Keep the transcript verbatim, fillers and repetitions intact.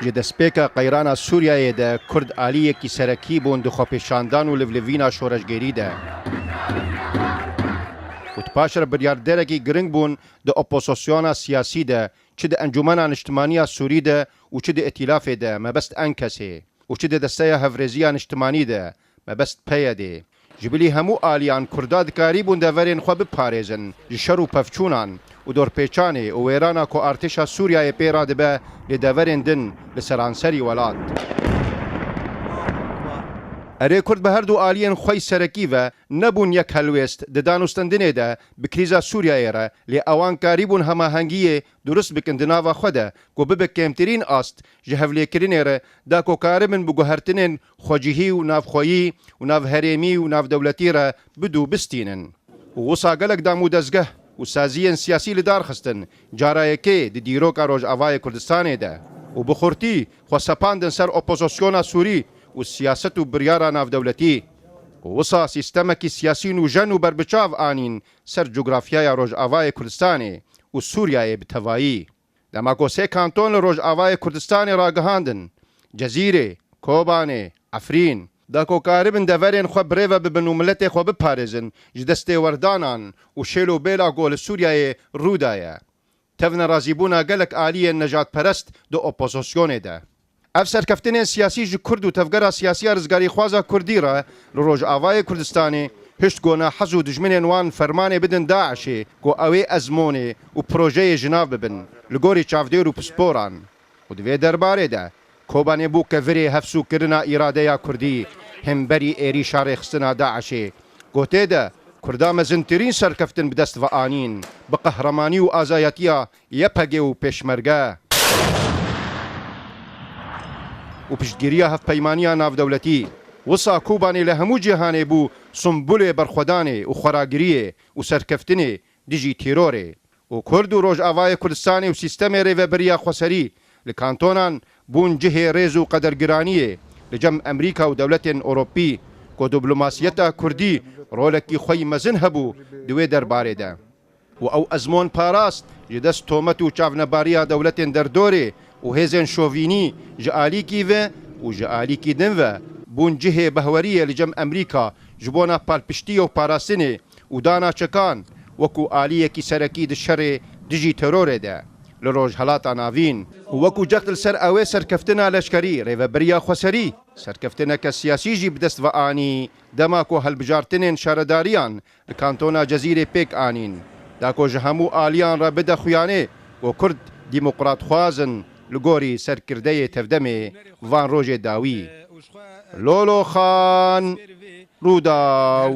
Ji destpêka qeyrana Sûriyeyê de Kurd aliyekî serekî bûn di xwepêşandan û livlivîna şoreşgerî de. Û di paş re biryarderekî giring bûn di opozisyona siyasî de, çi di Encûmena Niştimanî ya Sûrî de û çi di Îtîlafê de, mebest ENKS'ê, û çi di Desteya Hevrêziya Niştimanî de, mebest PYD'ê. Ji bilî hemû aliyan Kurda dikarîbûn deverên xwe biparêzin ji şer û pevçûnan û dorpêçanê û wêrana ku artêşa Sûriyeyê pê re dibe li deverên din li seranserî welat. Erê, Kurd bi her du aliyên xwe yî serekî ve nebûn yek helwêst di danûstendinê de bi krîza Sûriyeyê re, lê ewan karîbûn hemahengiyê durust bikin di nava xwe de ku bibe kêmtirîn ast ji hevlêkirinê re, da ku karibin bi guhertinên xwecihî û navxweyî û navherêmî û navdewletî re bidû bistînin. Û wisa gelek dam û dezgeh û saziyên siyasî li dar xistin, cara yekê di dîroka Rojavayê Kurdistanê de û bi xurtî xwe sepandin ser opozisyona Sûrî û siyaset û biryara navdewletî. Û wisa sîstemekî siyasî nûjen û berbiçav anîn ser cografyaya Rojavayê Kurdistanê û Sûriyeyê bi tevayî. Dema ku sê kanton li Rojavayê Kurdistanê ragihandin, Cezîrê, Kobanê, Efrîn, da ku karibin deverên xwe bi rê ve bibin û miletê xwe biparêzin ji destê werdanan û şêl û bêla ku li Sûriyeyê rû daye. Tev nerazîbûna gelek aliyên nejadperest di opozisyonê de. Ev serkeftinên siyasî ji Kurd û tevgera siyasî ya rizgarîxwaza Kurdî re li Rojavayê Kurdistanê hişt ku nahez û dijminên wan fermanê bidin DAIŞ'ê ku ew ê ezmonê û projeyê ji nav bibin, li gorî çavdêr û pisporan. Û di vê derbarê de Kobanê bû kevirê hevsûkirina îradeya Kurdî hemberî êrîşa rêxistina DAIŞ'ê, ku tê de Kurda mezintirîn serkeftin bi dest ve anîn, bi qehremanî û azayatiya YPG'ê û Pêşmerge û piştgiriya hevpeymaniya navdewletî. Wisa Kobanê li hemû cîhanê bû simbolê berxwedanê û xweragiriyê û serkeftinê dijî terorê. Û Kurd û Rojavayê Kurdistanê û sîstemê rêvebiriya xweserî li kantonan bûn cihê rêz û qedergiraniyê li cem Emerîka û dewletên Ewropî, ku diplomasiyeta Kurdî rolekî xwe yî mezin hebû di wê derbarê de. Û ew ezmon parast ji dest tomet û çavnebariya dewletên derdorê û hêzên şovînî ji alîkî ve û ji alîkî din ve bûn cihê behweriyê li cem Emerîka ji bona palpiştiyê û parastinê û dana çekan wekû aliyekî serekî di şerê dijî terorê de li Rojhelata Navîn û wekû cext li ser ew ê serkeftina leşkerî, rêvebiriya xweserî, serkeftineke siyasî jî bi dest ve anî, dema ku hilbijartinên şaredariyan li kantona Cezîrê pêk anîn, da ku ji hemû aliyan re bide xuyanê ku Kurd demokratxwaz in li gorî serkirdeyê tevdemê van rojê dawî. Lolo Xan, Rûdaw.